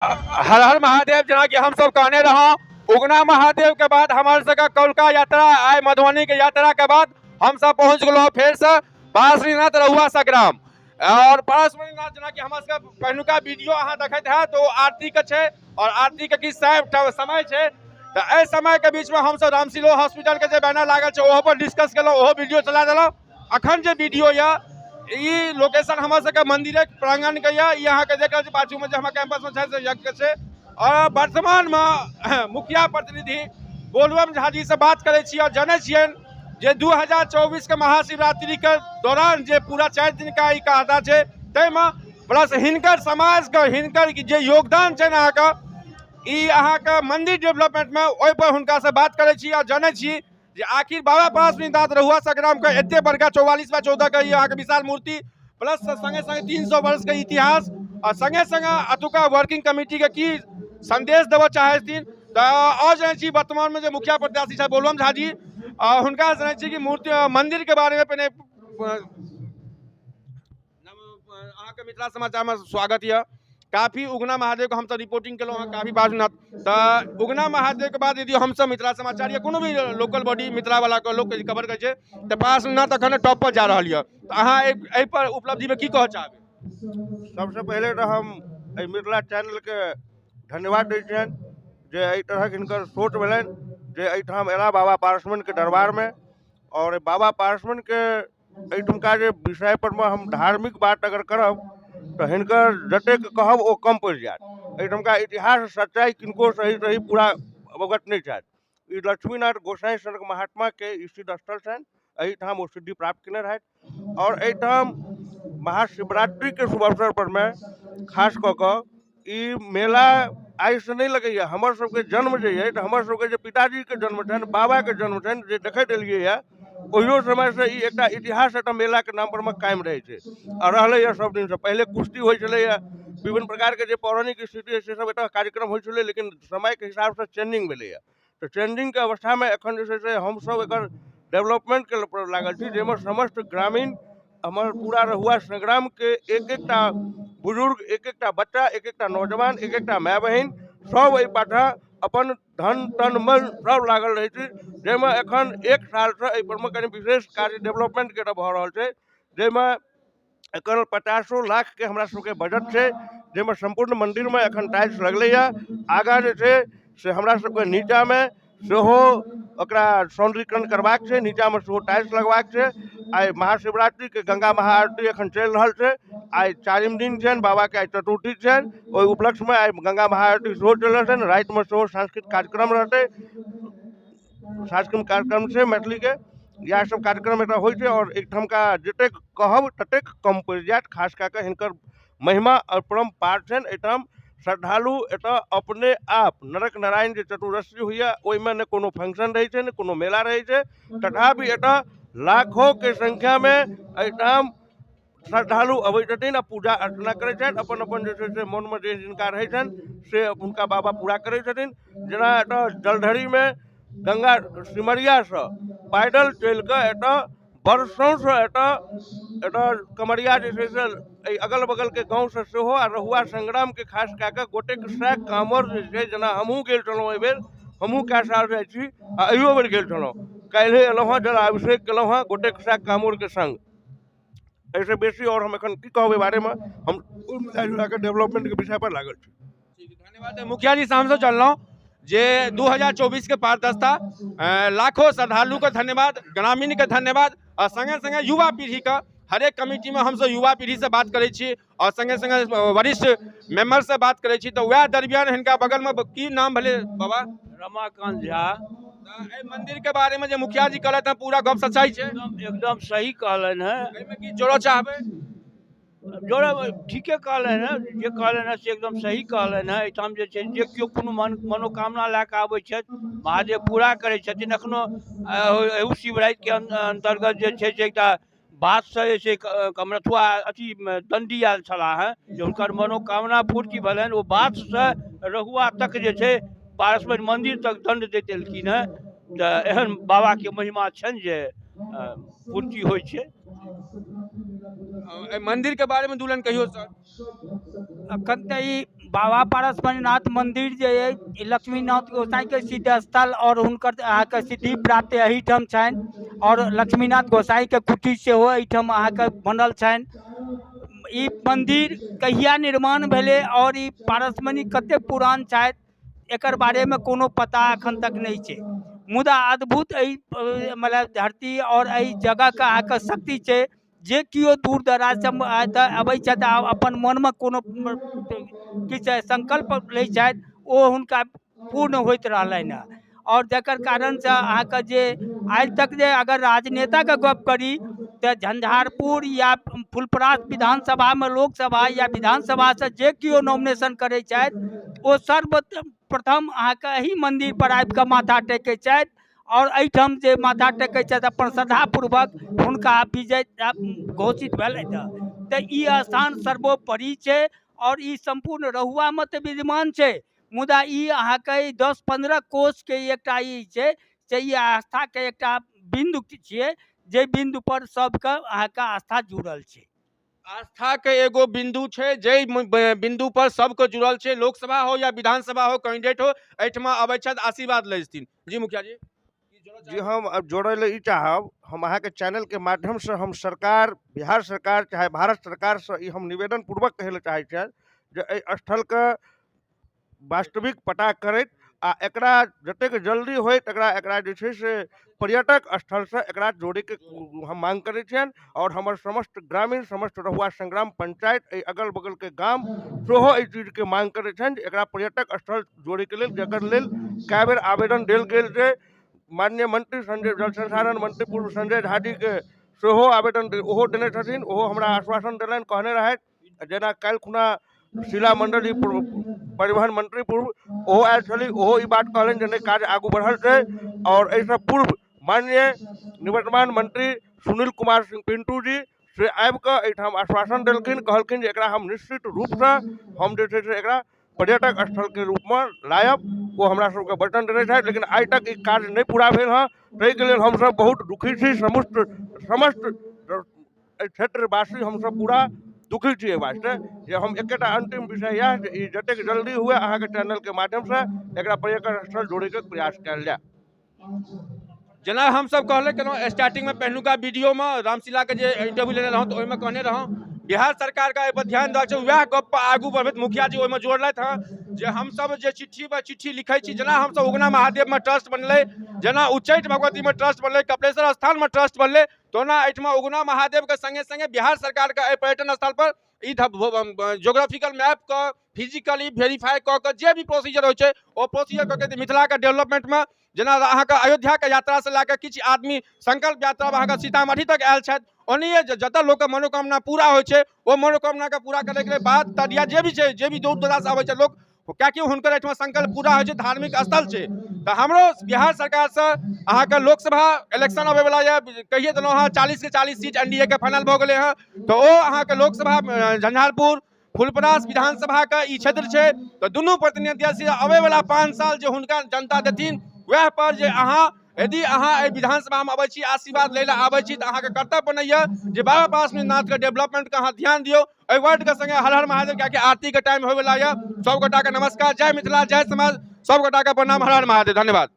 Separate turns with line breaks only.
हर हर महादेव। जेना कि हम सब कहने रहौं, उगना महादेव के बाद हमार सबके कौलका यात्रा, आइ मधुबनी के यात्रा के बाद हम सब पहुंच गेलहुँ फेर से पारसनाथ रहुआ संग्राम। और पारसनाथ जेना कि हमर सबके पहिलुका वीडियो अहाँ देखैत हैत, ओ आरती के छै और आरती के किछु समय छै, तऽ एहि समय के बीच में हमसब रामशिलो हॉस्पिटल के जे बैनर लागल छै ओहो पर डिस्कस केलहुँ, ओहो वीडियो चला देलहुँ। अखन जे वीडियो यऽ ई लोकेशन हमर सबके मंदिरक प्रांगण के यऽ, ई अहाँके देख रहल छी पाछू में जे हमर कैंपस में छै से यज्ञ के छै। और वर्तमान में मुखिया प्रतिनिधि बोलबम झा जी से बात करै छी और जनै छियनि जे 2024 के महाशिवरात्रि के दौरान जे पूरा 4 दिन का ई कहाता छै, ताहिमे प्लस हिनकर समाज के हिनकर जे योगदान छनि अहाँके ई अहाँके मंदिर डेवलपमेंट में, ओहि पर हुनका से बात करै छी और जनै छी जे आखिर बाबा पारसनाथ रहुआ संग्राम के एते बड़का 44 बाय 14 के ई अहाँके विशाल मूर्ति प्लस संगे संगे 300 वर्ष के इतिहास और संगे संगे अतुका वर्किंग कमिटी के की संदेश देबऽ चाहै छथिन। तऽ और जनै छी वर्तमान में जे मुखिया प्रत्याशी छथि बोलबम झा जी, हुनका जनै छी कि मूर्ति मंदिर के बारे में पहिने। अहाँके मिथिला समाचार में स्वागत यऽ। काफी उगना महादेव के हमसब रिपोर्टिंग केलहुँ हँ, काफी बाजनाथ। तऽ उगना महादेव के बाद यदि हमसब मिथिला समाचार या कोनो भी लोकल बॉडी मिथिला वाला के लोक कवर करै छै तऽ पारसनाथ अखन टॉप पर जा रहल यऽ, तऽ अहाँ एहि पर उपलब्धि में की कहऽ चाहबै?
सबसे पहिले तऽ हम एहि मिथिला चैनलके धन्यवाद दै छियनि जे एहि तरहक हिनकर सोच भेलनि जे एहिठाम अयला बाबा पारसमणिके दरबारमे, और बाबा पारसमणिके एहिठुमका जे विषय पर मे हम धार्मिक बात अगर करब तऽ हिनकर जतेक कहब ओ कम पड़ि जायत। एहिठुमका इतिहास सच्चाइ किनको सही सही पूरा अवगत नहि छथि। ई लक्ष्मीनाथ गोसाई सनक महात्माके ई सिद्ध स्थल छनि, एहिठाम ओ सिद्धि प्राप्त केने रहथि। और एहिठाम महाशिवरात्रिके शुभ अवसर पर मे खास कऽ कऽ ई मेला आइसँ नहि लगैए। हमर सबके जन्म जे अइ तऽ हमर सबके जे पिताजीके जन्म छनि, बाबाके जन्म छनि, जे देखैत एलियैए ओहियो समयसँ ई एकटा इतिहास एतऽ मेलाके नाम परमे कायम रहै छै आ रहलैए सब दिनसँ। पहिले कुश्ती होइ छलैए, विभिन्न प्रकारके जे पौराणिक स्थिति अछि से सब एतऽ कार्यक्रम होइ छलै, लेकिन समयके हिसाबसँ चेंजिंग भेलैए। तऽ चेंजिंगके अवस्थामे एखन जे छै से हमसब एकर डेवलपमेंटके पर लागल छी, जाहिमे समस्त ग्रामीण हमर पूरा रहुआ संग्रामके एक एकटा बुजुर्ग, एक एकटा बच्चा, एक एकटा नौजवान, एक एकटा माय बहिन सब एहि पाछाँ अपन धन तन मन सब लागल रहै छी। जाहिमे एखन एक सालसँ एहि परमे कनि विशेष कार्य डेवलपमेंटके एतऽ भऽ रहल छै, जाहिमे एकर 50 लाखके हमरा सबके बजट छै, जाहिमे सम्पूर्ण मन्दिरमे एखन टाइल्स लगलैए। आगाँ जे छै से हमरा सबके नीचाँमे सेहो ओकरा सौन्दर्यीकरण करबाक छै, नीचाँमे सेहो टाइल्स लगबाक छै। आइ महाशिवरात्रिके गंगा महाआरती एखन चलि रहल छै, आइ 4 दिन छनि बाबाके, आइ चतुर्थी छनि, ओहि उपलक्ष्यमे आइ गंगा महाआरती सेहो चलि रहल छनि। रातिमे सेहो सांस्कृतिक कार्यक्रम रहतै, सांस्कृतिक कार्यक्रम छै मैथिलीके, इएह सब कार्यक्रम एतऽ होइ छै। आओर एहिठामका जतेक कहब ततेक कम पड़ि जायत, खास कए कऽ हिनकर महिमा अपरम्पार छनि। एहिठाम श्रद्धालु एतऽ अपने आप नरक नारायण जे चतुर्दशी होइए ओहिमे नहि कोनो फंक्शन रहै छै, नहि कोनो मेला रहै छै, तथापि एतऽ लाखोके संख्यामे एहिठाम श्रद्धालु अबै छथिन आ पूजा अर्चना करै छथि। अपन अपन जे छै से मोनमे जे जिनका रहै छनि से हुनका बाबा पूरा करै छथिन। जेना एतऽ जलधरीमे गंगा सिमरियासँ पैदल चलि कऽ एतऽ वर्षोंसँ एतऽ एतऽ कमरिया जे छै से एहि अगल बगलके गाँवसँ सेहो आ रहुआ संग्रामके खास कए कऽ गोटेक सए काँवर जे छै, जेना हमहूँ गेल छलहुँ एहिबेर, हमहूँ कए साल जाइ छी आ एहियो बेर गेल छलहुँ, काल्हिए एलहुँ हँ, जलाभिषेक केलहुँ हँ गोटेक सए काँवरके सङ्ग। एहिसँ बेसी आओर हम एखन की कहब एहि बारेमे, हम कुल मिला जुला कऽ डेवलपमेंटके विषय पर लागल छी।
धन्यवाद मुखिया जी। से हमसब जानलहुँ जे 2024 के पारदर्शिता, लाखों श्रद्धालु के धन्यवाद, ग्रामीण के धन्यवाद और संगे संगे युवा पीढ़ी के, हरेक कमिटी में हमसब युवा पीढ़ी से बात करै छी और संगे संगे वरिष्ठ मेंबर से बात करै छी। तऽ वएह दरमियान हिनका बगल में की नाम भेलै बाबा?
रमाकांत झा।
तऽ एहि मंदिर के बारे में जे मुखिया जी कहलथि हँ पूरा गप सच्चाई छै?
एकदम सही कहलनि हँ।
एहिमे की जोड़ऽ चाहबै?
जोड़ब ठीके कहलनि हँ, जे कहलनि हँ से एकदम सही कहलनि हँ। एहिठाम जे छै जे केओ कोनो मनोकामना लए कऽ आबै छथि महादेव पूरा करै छथिन। एखनो एहू शिवरातिके अन्तर्गत जे छै से एकटा बातसँ जे छै कमरथुआ अथी दण्डी आयल छलाह हँ, जे हुनकर मनोकामना पूर्ति भेलनि, ओ बातसँ रहुआ तक जे छै पारसमणि मन्दिर तक दण्ड दैत एलखिन हँ। तऽ एहन बाबाके महिमा छनि जे पूर्ति होइ छै।
एहि मंदिर के बारे में दू लाइन कहियो सर।
अखन तऽ ई बाबा पारसमणिनाथ मंदिर जे अइ, लक्ष्मीनाथ गोसाईके सिद्ध स्थल आओर हुनकर अहाँके सिद्धि प्राप्त एहिठाम छनि। आओर लक्ष्मीनाथ गोसाईके कुटी सेहो एहिठाम अहाँके बनल छनि। ई मंदिर कहिया निर्माण भेलै आओर ई पारसमणि कते पुरान छथि, एकर बारेमे कोनो पता एखन तक नहि छै। मुदा अद्भुत एहि मतलब धरती आओर एहि जगहके अहाँके शक्ति छै। जे केओ दूर दराजसँ अबै छथि आ अपन मनमे कोनो किछु संकल्प लै छथि, ओ हुनका पूर्ण होइत रहलनि हँ। आओर जकर कारणसँ अहाँके जे आइ तक जे अगर राजनेताके गप करी तऽ झंझारपुर या फुलपरास विधानसभामे लोकसभा या विधानसभासँ जे केओ नॉमिनेशन करै छथि, ओ सर्वप्रथम अहाँके एहि मन्दिरपर आबिकऽ माथा टेकै छथि। आओर एहिठाम जे माथा टेकै छथि अपन श्रद्धापूर्वक, हुनका विजय घोषित भेलथि हँ। तऽ ई स्थान सर्वोपरि छै आओर ई सम्पूर्ण रहुआमे तऽ विद्यमान छै, मुदा ई अहाँके 10-15 कोसके एकटा ई छै से ई आस्थाके एकटा बिन्दु छियै, जे बिन्दु पर सबके अहाँके आस्था जुड़ल छै।
आस्थाके एगो बिन्दु छै, जाहि बिन्दु पर सबके जुड़ल छै। लोकसभा हो या विधानसभा हो, कैंडिडेट हो, एहिठमा अबै छथि, आशीर्वाद लै छथिन। जी मुखिया जी।
जी, हम अब जोड़ै लए ई चाहब, हम अहाँके चैनलके माध्यमसँ हम सरकार, बिहार सरकार चाहे भारत सरकारसँ ई हम निवेदन पूर्वक कहै लए चाहै छियनि जे एहि स्थलके वास्तविक पता करैत आ एकरा जतेक जल्दी होय तकरा एकरा जे छै से पर्यटक स्थलसँ एकरा जोड़ैके हम मांग करै छियनि। आओर हमर समस्त ग्रामीण, समस्त रहुआ संग्राम पंचायत, एहि अगल बगलके गाम सेहो एहि चीजके मांग करै छनि जे एकरा पर्यटक स्थल जोड़ैके लेल, जकर लेल कए बेर आवेदन देल गेल छै। माननीय मंत्री संजय, जल संसाधन मंत्री पूर्व संजय झा जीके सेहो आवेदन ओहो देने छथिन, ओहो हमरा आश्वासन देलनि, कहने रहथि। जेना काल्हि खुना शीला मंडल जी पूर्व परिवहन मंत्री पूर्व, ओहो आयल छली, ओहो ई बात कहलनि जे नहि, काज आगू बढ़ल छै। आओर एहिसँ पूर्व माननीय निवर्तमान मंत्री सुनील कुमार सिंह पिंटू जी से आबिकऽ एहिठाम आश्वासन देलखिन, कहलखिन जे एकरा हम निश्चित रूपसँ हम जे छै से एकरा पर्यटक स्थलके रूपमे लायब, ओ हमरा सबके वचन देने छथि। लेकिन आइ तक ई कार्य नहि पूरा भेल हँ, ताहिके लेल हमसब बहुत दुखी छी। समस्त समस्त एहि क्षेत्रवासी हमसब पूरा दुखी छी एहि वास्ते जे हम एकेटा अंतिम विषय इएह जे ई जतेक जल्दी हुए अहाँके चैनलके माध्यमसँ एकरा पर्यटक स्थल जोड़ैके प्रयास कयल जाय।
जेना हमसब कहले केलहुँ स्टार्टिंगमे पहिलुका वीडियोमे रामशिलाके जे इंटरव्यू लेने रहौँ तऽ ओहिमे कहने रहौँ बिहार सरकारके एहिपर ध्यान देबाक छै। वएह गप पर आगू बढ़बैत मुखिया जी ओहिमे जोड़लथि हँ जे हमसब जे चिट्ठी पर चिट्ठी लिखै छी, जेना हमसब उगना महादेवमे ट्रस्ट बनलै, जेना उच्चैठ भगवतीमे ट्रस्ट बनलै, कपिलेश्वर स्थानमे ट्रस्ट बनलै, तोना एहिठमा उगना महादेवके संगे संगे बिहार सरकारके एहि पर्यटन स्थल पर ई ज्योग्राफिकल मैपके फिजिकली वेरीफाई कऽ के जे भी प्रोसीजर होइ छै ओ प्रोसीजर कऽ के मिथिलाके डेवलपमेंटमे, जेना अहाँके अयोध्याके यात्रासँ लए कऽ किछु आदमी संकल्प यात्रा अहाँके सीतामढ़ी तक आयल छथि, ओनाहिए जतऽ लोकके मनोकामना पूरा होइ छै ओ मनोकामनाके पूरा करैके लेल बात तरिया जे भी छै, जे भी दूर दराजसँ अबै छै लोक, कियाकि हुनकर एहिठमा संकल्प पूरा होइ छै, धार्मिक स्थल छै। तऽ हमरो बिहार सरकारसँ अहाँके लोकसभा इलेक्शन अबैवला यऽ, कहिए देलहुँ हँ 40 के 40 सीट एनडीए के फाइनल भऽ गेलै हँ, तऽ ओ अहाँके लोकसभा झंझारपुर फुलपरास विधानसभाके ई क्षेत्र छै, तऽ दुनू प्रतिनिधि अबैवला 5 साल जे हुनका जनता देथिन वएह पर जे अहाँ यदि अहाँ एहि विधानसभामे अबै छी, आशीर्वाद लै लए आबै छी, तऽ अहाँके कर्तव्य बनैया जे बाबा पारसनाथके डेवलपमेंटके अहाँ ध्यान दियौ। एहि वर्डके संगे हर हर महादेव, कियाकि आरतीके टाइम होयवला यऽ। सब गोटाके नमस्कार, जय मिथिला, जय समाज, सब गोटाके प्रणाम, हर हर महादेव, धन्यवाद।